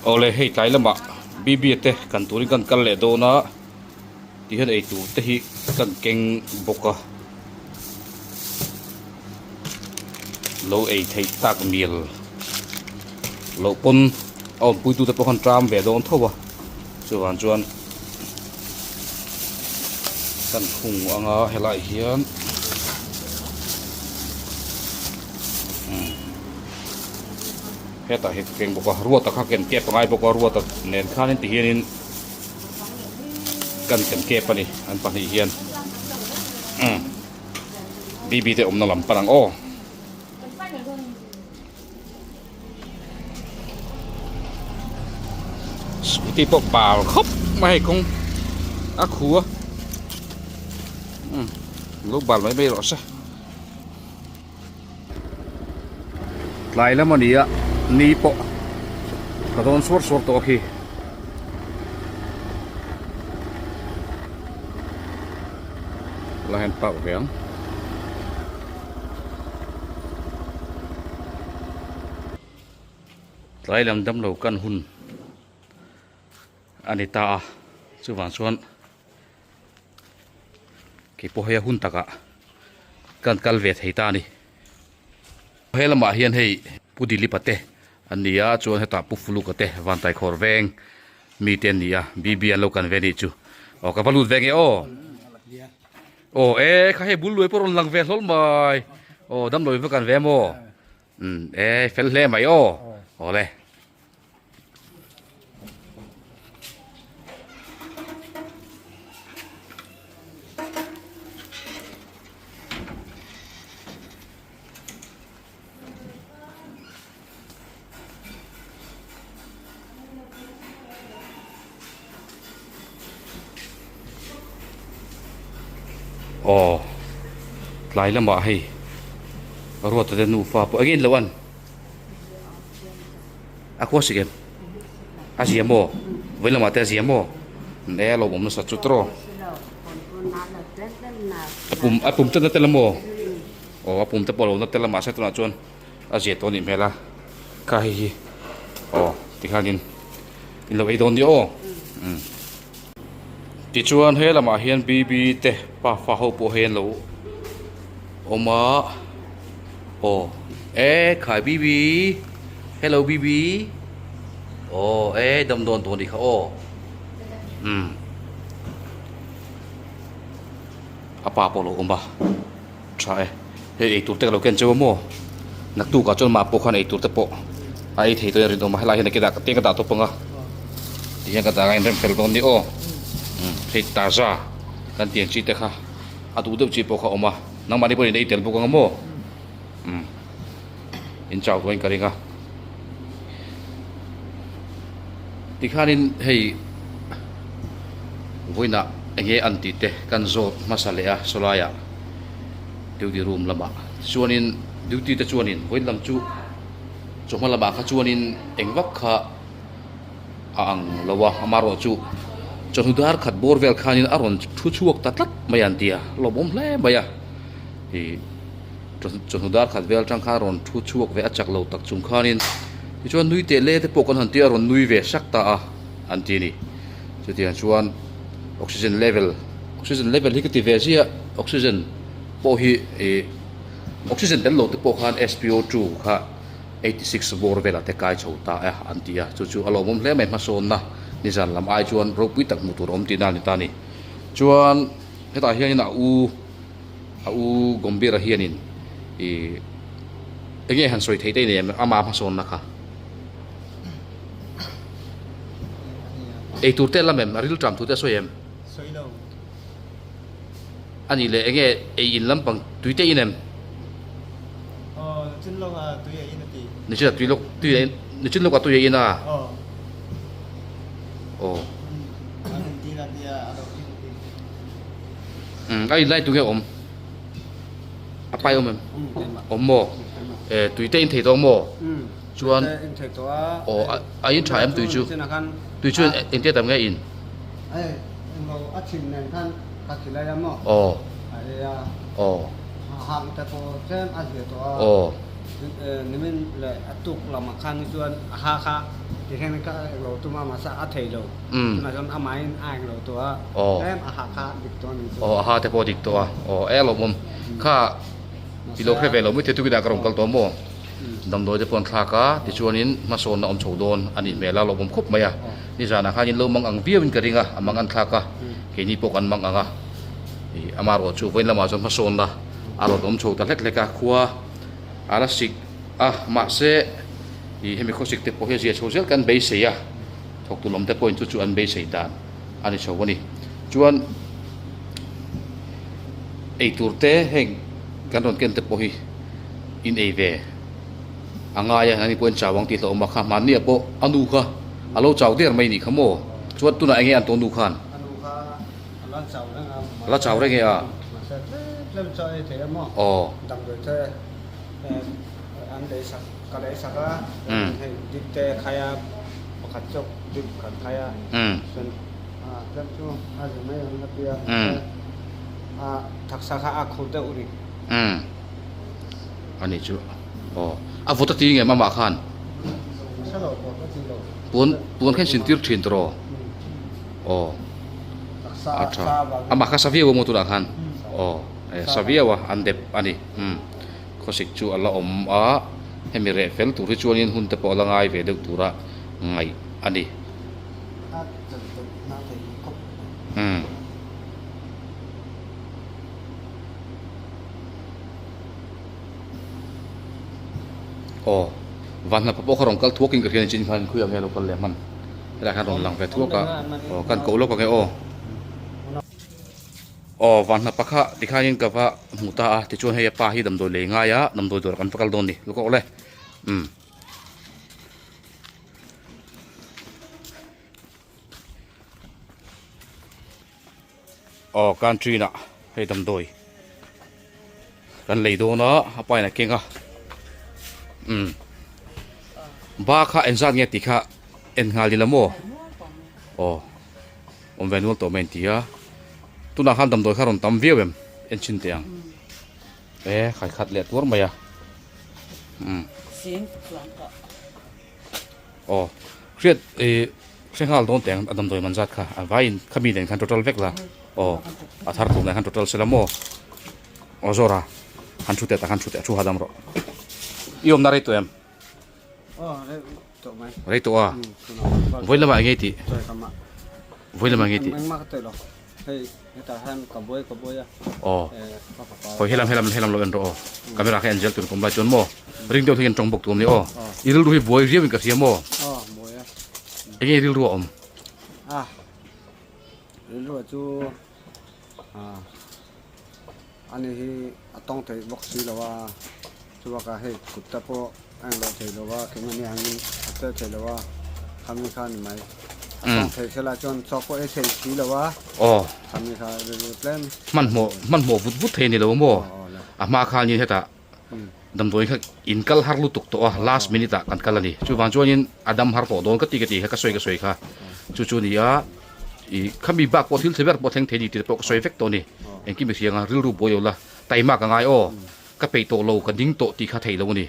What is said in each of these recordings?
Awle hei tlai lamah BB te kan turin kan kal leh dawn a tihian eitur te hi kan keng bawk a lo ei theih tak mial loh pawn a awmpui tute pawh khan tram ve dawn tho a chuvang chuan kan hung anga helaiah hian Hetah hi ka keng bawk a, ruata kha ken kep a ngai bawk a, ruata nen khanin ti hianin kan ken kep a ni an pahnih hian umm bibi te awmna lam pan ang aw. Scooty pawh bal khawp mai hei kawng a khu a umm lo bal mai mai rawh se. Tlai lam a ni a, ni pawh ka dawn suar suar tawh a khi. La hian park ve ang. Tlai lam damlo kan hun a ni ta a, chuvang chuan. Kei pawh hei a hun takah kan kal ve thei ta a ni. He lamah hian hei Pu Dilipa te an ni a, chuan hetah Pu Fuluka te Vantaikhawr veng mi te an ni a, BB an lo kan ve anih chu. Aw ka va lut ve nge aw. Aw e kha hei bul luai pawh rawn lang ve hlawl mai. Aw damdawi va kan ve maw. Umm e fel hle mai aw. Awle. Aw tlai lamah hei ruata te nufa pawh eng nge an lo an. A khua sik em? A zia maw? Vawi lamah te a zia maw? E a lawmawm nasa chu tawh. A pum a pum te na tel a maw? Aw a pum te pawh a lo na tel a mahse tunah chuan a zia tawh a nih hmel a. Kha hei hi aw tikhanin in lo ei dawn nia aw. Tichuan he lamah hian BB te pafa ho pawh hei an lo awm a aw e khai BB hello BB aw e damdawn tawh a nih kha aw umm a pa pawh a lo awm a tha e hei eitur te ka lo ken cheu a maw naktukah chuan mah pawh khan eitur te pawh a ei thei tawh in a rinawm a helaiah hian ka teng ka dah tawp ang a tihian ka dah ang a inrem fel dawn a ni aw umm hei taza kan tih ang chi te kha a duh deuh chi pawh kha a awm a nangmahni pawhin in ei tel bawk ang a maw umm in chau dawn in ka ring a tikhanin hei vawiinah eng nge an tih te kan zawt hmasa leh a sawlaiah. Duty room lamah chuanin duty te chuanin vawiin lam chu chawhma lamah kha chuanin eng vak kha a ang lo a amaherawh chu chawhnu dar khat bawr vel khanin a rawn thu chhuak ta tlat mai a an ti a lawmawm hle mai a ih chawhnu dar khat vel atang khan a rawn thu chhuak ve a chak lo tak chung khanin tichuan nui teh le te pawh kan han tia a rawn nui ve sak ta a an ti a ni chutiang chuan oxygen level oxygen level hi ka ti ve ziah oxygen pawh hi ih oxygen tel lo te pawh khan S_P_O two kha 86 bawr velah te kai chho ta a an ti a chu chu a lawmawm hle mai hmasawnna nizan lam ai chuan ropui tak hmuh tur a awm tihna a ni ta a ni chuan hetah hianin a u a u Gombira hianin ih eng nge han sawi theih te i nei em ama hmasawnna kha. Eitur te lam em? A ril ṭam thu te a sawi em? Sawi lo. A nih leh enge ei in lampang tui te in em? Aw, nichin lawk a tui a in a ti. Nichin a tui lawk tui a in nichin lawk a tui a in a? Aw. Aw. An in dil a tia a lo in a ti. Umm a in lai tunge awm? A pai awm em? Awm maw? E tui te in thei tawh maw? Chuan aw a in tha em tui chu? Tui chu engtia tam nge in? Aw aw aw. Ti hian ka eng lo tum a mahse a thei lo. Tunah chuan amahin a eng lo tawh a, tlem a ha kha dik tawh a nih chu. Aw a ha te pawh dik tawh a, aw e lawmawm. Kha i lo hre ve lo mai thei tukin ah ka rawn kal tawh maw? Damdawi te pawh an thlak a, tichuanin hmasawnna awm chho dawn a nih hmel a, lawmawm khawp mai a. Nizanah khan in lo mang ang viauin ka ring a, a mang an thlak a, keini pawh kan mang ang a. Ih amaherawh chu vawiin lamah chuan hmasawnna a rawn awm chho ta hlek hlek a, khua a la sik a, mahse ih hemi khawsik te pawh hi a zia chho zel kan beisei a, thawktu lawm te pawhin chu chu an beisei dan a ni chho a ni. Chuan eitur te heng kan rawn ken te pawh hi in ei ve a ngai a, nangni pawhin chau ang tih hlauhawm a kha hmanni ah pawh a nu kha a lo chau der mai ni kha maw? Chuan tunah enge an tawh nu khan? A la chau reng e a. Aw. Umm. Ani chu aw a vawt a ti ngem amah khan puan puan khan sin tir thin tawh aw a tha amah kha sa viau a maw tunah khan aw sa viau a an dep a ni umm khawsik chu a la awm a hemi reh fel tur hi chuanin hun te pawh a la ngai ve deuh tura ngaih a ni umm. Aw van hnapa pawh kha rawn kal thuak in ka hria ni chin khan khawiah nge a lo kal leh hman helaiah khan rawn lang ve thuak a aw kan koh lawk ang e aw aw van hnapa kha tikhanin ka va hmu ta a tichuan hei a pa hi damdawi lei ngai a damdawi dawrah kan va kal dawn a ni lu kawk le umm. Aw country ah hei damdawi kan lei dawn a a pa in a keng a umm ba kha engzat nge tih kha en nghal ila maw aw awm ve nual tawh mai an ti a tunah khan damdawi kha rawn tam viau em en chhin teh ang e khai khat leh tuar mai a umm. Aw hriat ih hre nghal dawn teh ang a damdawi man zat kha a vaiin khami nen khan total vek la aw a thar tur nen khan total sela maw aw zawra han thu teh tak han thu teh a thu hahdam rawh i awmna rei tawh em rei tawh a vawi lamah eng nge tih vawi lamah eng nge tih Aw hawi helam helam helam lo en rawh aw camera kha en zel tur kawm lai chuan maw ring deuh hian tawng bawk tur a ni aw i rilru hi buai riau in ka hria maw eng nge i rilru a awm rilru chu ani hi a tawng thei bawk si lo a chubakah hei kut te pawh a englo thei lo a keimahni angin a tel thei lo a khami kha a ni mai a tawng thei se lai chuan chaw pawh ei thei si lo a khami kha rilru tlem hmanhmawh hmanhmawh vut vut thei a ni lo maw a hma khanin hetah damdawi kha in kal har lutuk tawh a last minute ah kan kal a ni chuvang chuanin a dam har tawh dawn ka ti ka ti kha ka sawi ka sawi kha chu chu a ni a ih khami bak pawh thil thei ber pawh thleng thei a ni tih te pawh ka sawi vek tawh a ni engkim i hria ang a rilru buai lo la taima ka ngai aw ka peih tawh lo ka ding tawh tih kha theih lo a ni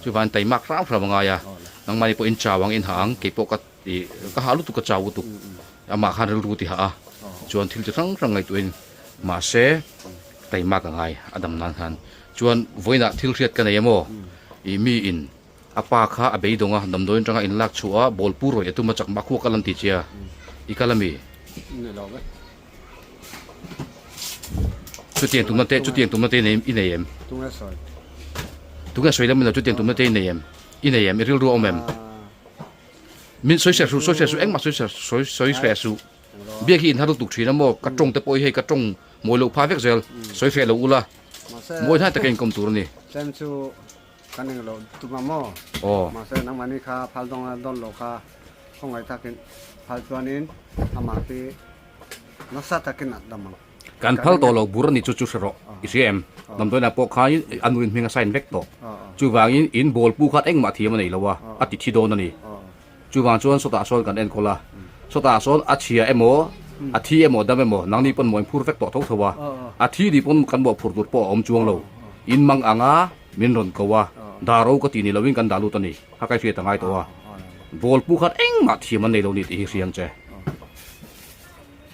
chuvang taimak hram hram a ngai a nangmahni pawh in chau ang in hah ang kei pawh ka ih ka hah lutuk ka chau lutuk amah khan rilru ti hah a chuan thil chi hrang hrang ngaihtuahin mahse taimak a ngai a dam nan khan chuan vawiinah thil hriat ka nei a maw ih mi in a pa kha a beidawng a damdawiin atanga in lak chhuah a ball pu rawih a tum a chakma khuak a lan tih che a i kal a mi? Chutiang tumna te chutiang tumna te i nei em? Tunge sawi lam ilo chutiang tumna te i nei em? I nei em? I rilru a awm em? Min sawi hre suh sawi hre suh engmah sawi sawi sawi hre suh. Biak hi inhar lutuk thin a maw? Ka tawng te pawh hi hei ka tawng mawi loh phah vek zel. Sawi hre lo ula mawi hnai taka inkawm tur a ni. Tlem chu kan englo tum a maw? Mahse nangmahni kha phal dawnga dawn lo kha khawngaih takin phal chuanin amah hi nasa takin a dam ang. Kan phal tawh lo bur a ni chu chu hre rawh i hria em? Damdawiinah pawh khain a nuin hming a sign vek tawh. Chuvangin in ball pu khan engmah thiam a nei lo a, a ti thi dawn a ni. Chuvang chuan sawtah sawn kan enkawl a, sawtah sawn a chhia emaw, a thi emaw dam emaw nangni pawn maw in phur vek tawh tho tho a, a thi ni pawn kan mawhphur tur pawh a awm chuang lo. In mang anga min rawn ko a, dahro ka ti ni loin kan dah lut a ni, kha ka hriat a ngai tawh a. Ball pu khan engmah thiam an nei lo ni tih hi hriang che.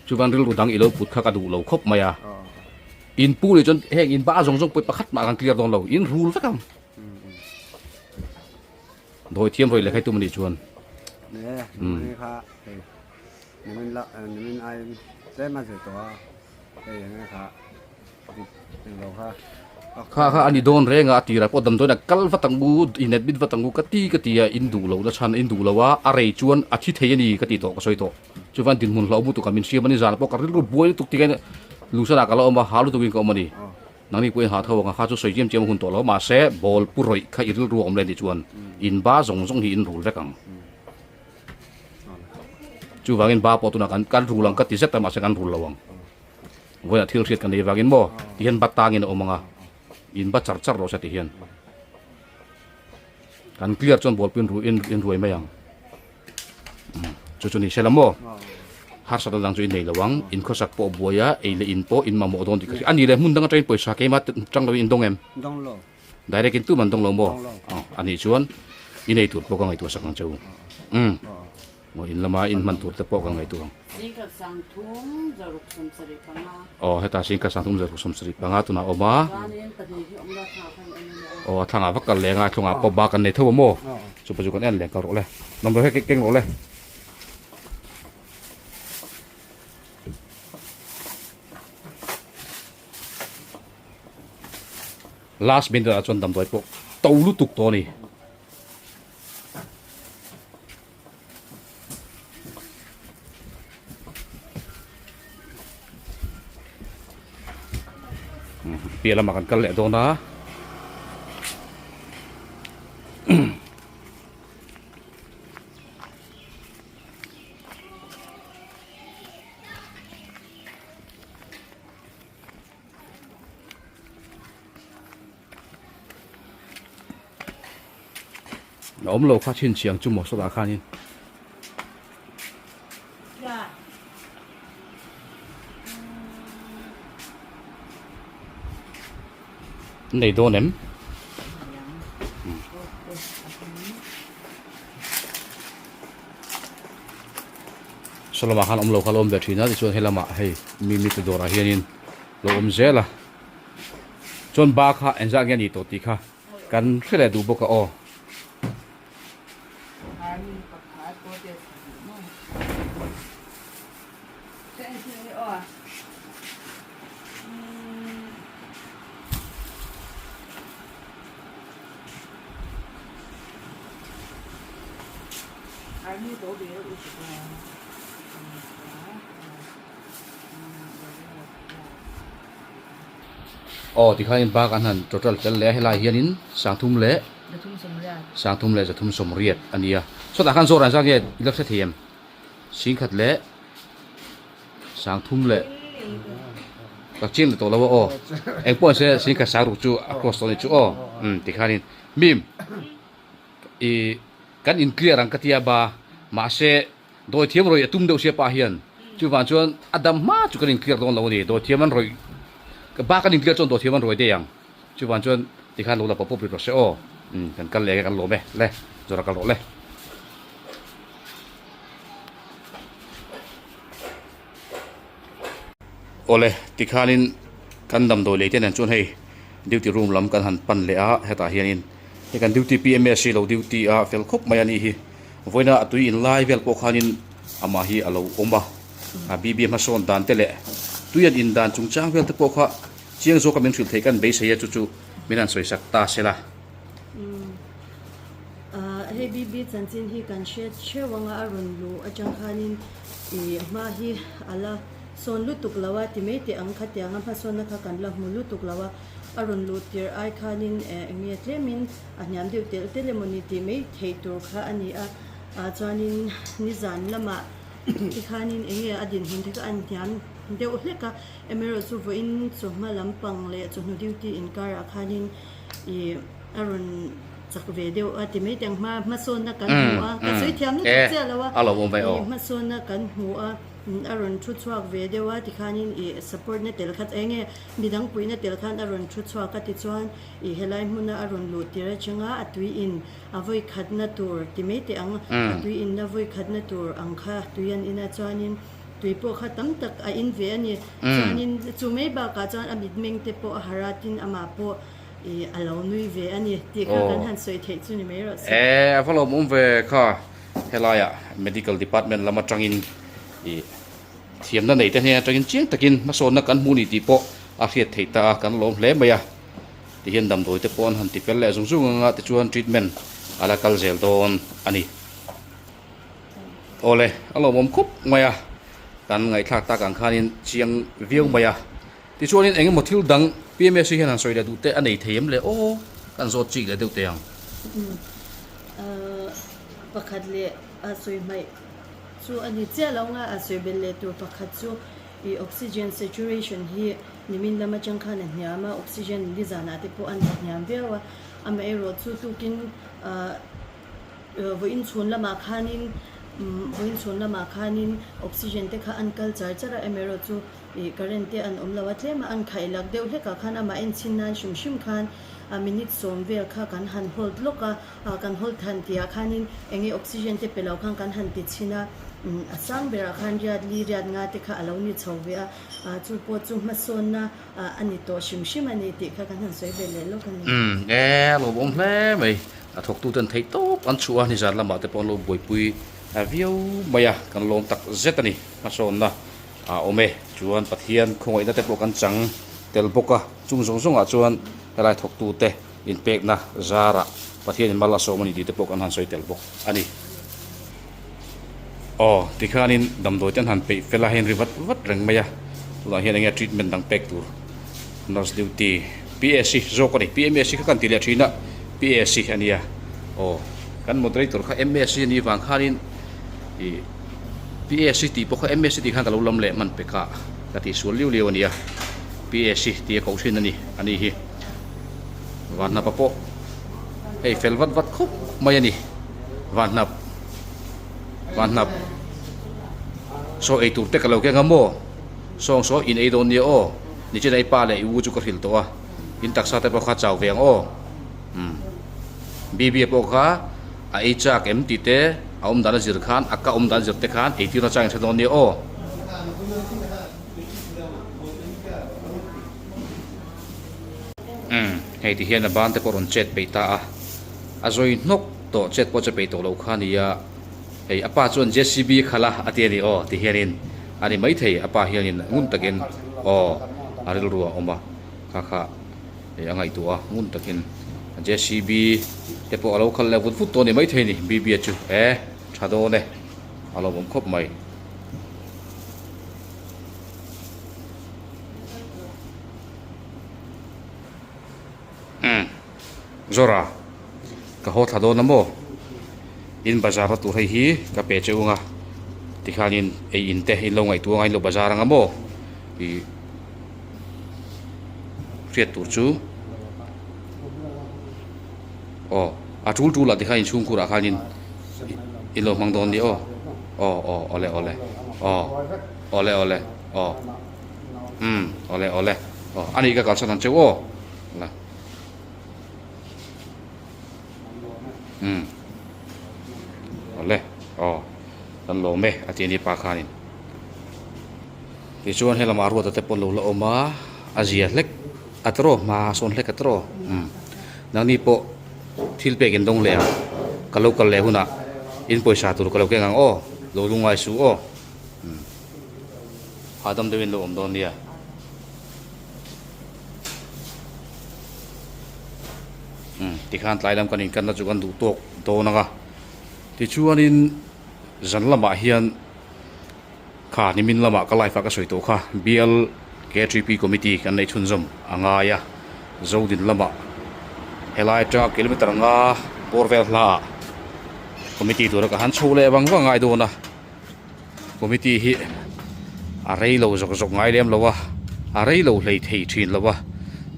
Chuvan rilru dang i lo put kha ka duh lo khawp mai a. In pu nih chuan heng in ba zawng zawng pawh pakhat mah kan clear dawn lo, in rul vek ang. Dawi thiam rawi leh khai tum a nih chuan. Ne, ni kha hei nimin la nimin aiin tlem a zir tawh a, hei enge kha dik lo kha. Kha kha a ni dawn reng a, a tirah pawh damdawiin a kal vat ang u, in admit vat ang u ka ti ka ti a, in duh lo na chhan in duh lo a, a rei chuan a thi thei a ni ka ti tawh ka sawi tawh. Chuvan dinhmun hlauh mutuk a min hriam a ni zan pawh ka rilru buai lutuk tikhian Lusana ka la awm a, ha lutukin ka awm a ni. Nangni pawhin ha tho ang a, kha chu sawi chiam chiam a hun tawh lo, mahse ball pu rawih kha i rilru a awm leh a nih chuan in ba zawng zawng hi in rul vek ang. Chuvangin ba pawh tunah kan kan rul ang ka ti zet a, mahse kan rul lo ang. Vawiinah thil hriat kan nei vangin maw tihian ba tangin a awm ang a, in ba char char rawh se tihian kan clear chuan ball pawh in in ruai mai ang. Chu chu ni se la maw? Harsatna dang chu in nei lo ang, in khawsak pawh buai a, ei leh in pawh in mamawh dawn tih ka hria. A ni le, hmun dang atangin pawisa keimah tang loin in dawng em? Dawng lo. Direct in tum an dawng lo maw? Aw, a nih chuan i nei tur pawh ka ngaihtuah sak ang che u. Umm, maw in lama in hman tur te pawh ka ngaihtuah ang. Singkhat sangthum zaruk sawmsarih panga. Aw, hetah singkhat sangthum zaruk sawmsarih panga tunah a awm a. Chuanin pahnih hi awm la thla khan en ila aw. Aw, a thlangah vak kal leng a, thlungah pawh bak an nei tho a maw? Chupa chu kan en leng kal rawh le. Number kha keng rawh le. Last minute ah chuan damdawi pawh to lutuk tawh a ni. Piah lamah kan kal leh dawn a. A awm lo kha chhinchhiang chu maw sawtah khanin. Nei dawn em? Saw lamah khan awm lo kha lo awm ve thin a tichuan helamah hei mi mite dawrah hianin lo awm zel a chuan ba kha engzah nge a nih tawh tih kha kan hre leh duh bawk a aw. Aw tikhanin bak an han total fel leh a helai hianin sangthum leh sangthum leh zathum sawmriat a ni a sawtah khan zawr an zak nge i la hre thei em singkhat leh sangthum leh ka chiang ta tawh lo a aw engpawh se singkhat sangruk chu a cross tawh a ni chu aw umm tikhanin mim ih kan in clear ang ka tia ba mahse Dawithiam rawih a tum deuh sia pah hian chuvang chuan a dam hma chu kan in clear dawn lo a ni. Dawithiam an rawih bak an in clear chuan dawithiam an rawih daih ang. Chuvang chuan tikhan lo la pawp pawp rih rawh se aw. Umm kan kal leh ang e kan lawm e. Le zawrh a kal rawh le. Awle tikhanin kan damdawi lei te nen chuan hei duty room lam kan han pan leh a hetah hianin hei kan duty PMS hi lo duty a fel khawp mai a nih hi vawiina a tui in lai vel pawh khanin amah hi a lo awm a a BB hmasawn dan te leh tui an in dan chungchang vel te pawh kha chiang zawka min hrilh theih kan beisei a chu chu min han sawisak ta se la. Hei BB chanchin hi kan hre theuh anga a rawn luh atang khanin Ih hma hi a la sawn lutuk lo a ti mai teh ang khatiang a hmasawnna kha kan la hmu lutuk lo a, a rawn luh tirh ai khanin eh eng nge tlemin a hniam deuh telh telh emawni tih mai theih tur kha a ni a, ah chuanin nizan lamah te khanin eng nge a dinhmun te kha a hniam deuh hlek a, amaherawhchu vawiin chawhma lampang leh chawhnu duty inkarah khanin ih a rawn chak ve deuh a ti mai teh ang hma hmasawnna kan hmu a ka sawi thiam lutuk chiah lo a ih hmasawnna kan hmu a. A rawn thu chhuak ve deuh a tikhanin ih support na tel kha eng nge midang puihna tel khan a rawn thu chhuak a tichuan ih helai hmuna a rawn luh tir atanga a tui in a vawi khatna tur ti mai teh ang a tui inna vawi khatna tur ang kha tui an in a chuanin tui pawh kha tam tak a in ve a ni chuanin chu mai bakah chuan a mitmeng te pawh a harh a tin amah pawh ih a lo nui ve a ni tih kha kan han sawi theih chu ni mai rawh se. E a va lawmawm ve kha. Helaiah Medical Department lam atangin ih thiamna nei te hnen atangin chiang takin hmasawnna kan hmu ni tih pawh a hriat theih ta a, kan lawm hle mai a. Tihian damdawi te pawh an han ti fel leh zung zung anga tichuan treatment a la kal zel dawn a ni. Awle, a lawmawm khawp mai a, kan ngaihthlak tak ang khanin chiang viau mai a. Tichuanin eng emaw thil dang PMSC hian han sawi leh duh te a nei thei em le aw, kan zawt chik leh deuh teh ang. Pakhat leh a sawi hmaih chu a ni chiah lo nga, a sawi belh leh tur pakhat chu i oxygen saturation hi nimin lam atang khan a hniam a, oxygen nizanah te pawh an la hniam viau a, amaherawh chu tukin Vawiin chhun lamah khanin vawiin chhun lamah khanin oxygen te kha an kal char char a, emerawh chu ih current te an awm lo a, tlem a an khaih lak deuh hlek ah khan amah enchhin nan hrim hrim khan a minute sawm vel kha kan han hold lawk a, ah kan hold han tih ah khanin eng nge oxygen te pe lo khan kan han ti chhin a, a sang berah khan riat li riat nga te kha a lo ni chho ve a, ah chu pawh chu hmasawnna a ni tawh hrim hrim a ni tih kha kan han sawi ve leh lawk a ni. Umm e a lawmawm hle mai. A thawktuten theih tawp an chhuah a, nizan lamah te pawh an lo buaipui viau mai a, kan lawm tak zet a ni. Hmasawnna a awm e. Chuan Pathian khawngaihna te pawh kan chang tel bawk a, chung zawng zawngah chuan helai thawktute inpekna zarah Pathianin mal a sawm a ni tih te pawh kan han sawi tel bawk a ni. Aw, tikhanin damdawi te an han peih fel a, hei an ri vat vat reng mai a, tunah hian enge treatment dang pek tur nurse duty PAC zawk a ni, PMAC kha kan ti leh thin a, PAC a nia, aw kan moderator kha MAC a nih vang khanin ih PAC tih pawh kha MAC tih khan ka lo lam leh hman pek a, ka tihsual liu liu a nia, PAC tih a koh thin a ni, a ni hi Vanhnapa pawh hei fel vat vat khawp mai a ni. Vanhnap Vanhnap Saw ei tur te ka lo keng a maw? Sawng saw in ei dawn nia aw. Nichina i pa leh i u chu ka hrilh tawh a, in taksa te pawh kha chau ve ang aw. Umm. Bibi pawh kha a ei chak em tih te a awm dan a zir khan a ka awm dan zir te khan ei tir a chang in hre dawn nia aw. Umm. Hei ti hian a ban te pawh rawn chet peih ta a. A zawi hnawk tawh chet pawh che peih tawh loh kha a ni a, hei a pa chuan JCB a khalh a a ti a ni aw ti hianin a ni maithei a pa hianin ngun takin aw a rilru a awm a kha kha hei a ngaihtuah a ngun takin JCB te pawh a lo khalh leh vut vut tawh a ni maithei a ni BB a chu e tha dawn e a lawmawm khawp mai. Umm Zora ka haw thla dawn a maw in bazar na tur hei hi ka pe che ung a tikhanin ei in te in lo ngaihtuah anga in lo bazar anga maw ih hriat tur chu aw a tul tul ah tikhan inchhungkhur ah khanin in lo hmang dawn nia aw aw aw awle awle aw awle awle aw umm awle awle aw a nih ka kalsan ang cheu aw. La. Umm. Awle. Aw. Kan lawm e a ti a ni pa khanin. Tichuan helamah ruata te pawh an lo la awm a, a zia hlek a tawrh hma sawn hlek a tawrh. Umm. Nangni pawh thil pek in dawng leh ang. Ka lo kal leh hunah in pawisa tur ka lo keng ang aw. Lo lungngai suh aw. Umm. Hahdam deuhin lo awm dawn nia. Umm tikhan tlai lam kan inkanna chu kan duh tawk dawn ang a tichuanin zan lamah hian kha nimin lamah ka live ah ka sawi tawh kha bial K3P committee kan neih chhunzawm a ngai a zodin lamah helai atanga kilometer nga bawr vel hla ah committee tura ka han chho leh vang vang ngai dawn a. Committee hi a rei lo zawk zawk ngai lem lo a, a rei lo hlei thei thin lo a,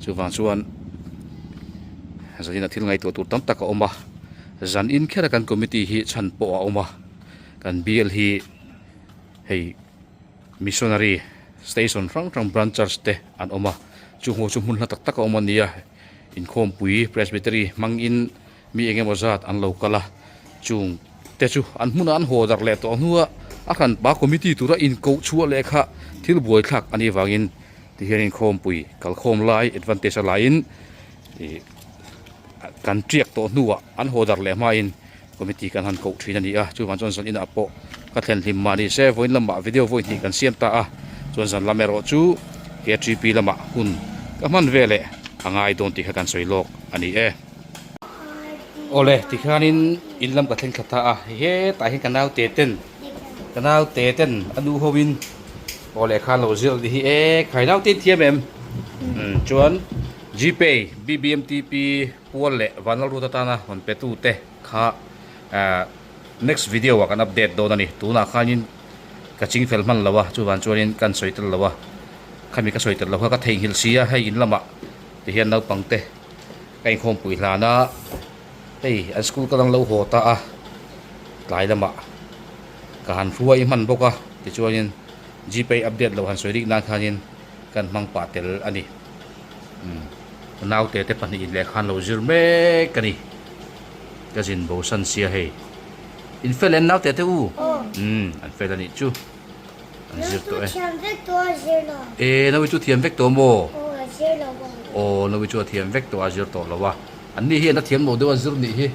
chuvang chuan zanin a thil ngaihtuah tur tam tak a awm a, zan in kher a kan committee hi chhan pawh a awm a, kan bial hi hei. Missionary station hrang hrang branch church te an awm a, chung ho chu hmun hla tak tak a awm a nia, inkhawmpui Presbytery hmangin mi eng emaw zat an lo kal a, chung te chu an hmunah an haw darh leh tawh hnua a hranpa committee tura inkoh chhuah leh kha thil buaithlak a nih vangin tihian inkhawmpui kalkhawm lai advantage a laiin ih kan tiak tawh hnuah an haw darh leh hmain committee kan han koh thin a ni a, chuvang chuan zan inah pawh ka thlen hlim mah ni se vawiin lamah video vawi hnih kan siam ta a, chuan zan lam erawh chu KTP lamah hun ka hman ve leh a ngai dawn tih kha kan sawi lawk a ni e. Awle tikhianin in lam ka thleng thla ta a, hetah hian ka naute ten ka naute ten a nu hoin awle khan lo zir a ni hi e khai naute in thiam em? Chuan Gpay BBMTP Pual leh Vanlalrut atana rawn pe tute kha next video ah kan update dawn a ni. Tunah khanin ka ching fel hman lo a, chuvang chuanin kan sawi tel lo a, khami ka sawi tel lo kha ka theihnghilh si a, hei in lamah ti hian naupang te ka inkhawmpui hlan a, hei an school ka dang lo haw ta a, tlai lamah ka han hruai hman bawk a, tichuanin gpay update lo han sawi rik nan khanin kan hmang pah tel a ni. Ka naute te pahnihin lehkha an lo zir mek a ni. Ka zin bo san sia hei. In fel em naute te u? Umm an fel a nih chu. An zir tawh e. E Nawi chu thiam vek tawh maw? Aw Nawi chu a thiam vek tawh a zir tawh lo a. An ni hian a thiam lo deuh a zir nih hi.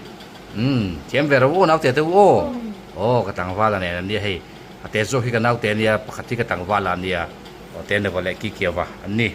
Umm thiam ve ro aw naute te u aw. Aw ka tlangval a nen an nia hei. A te zawk hi ka naute a nia pakhat hi ka tlangval a nia. Aw te neva leh ki kiau va an ni.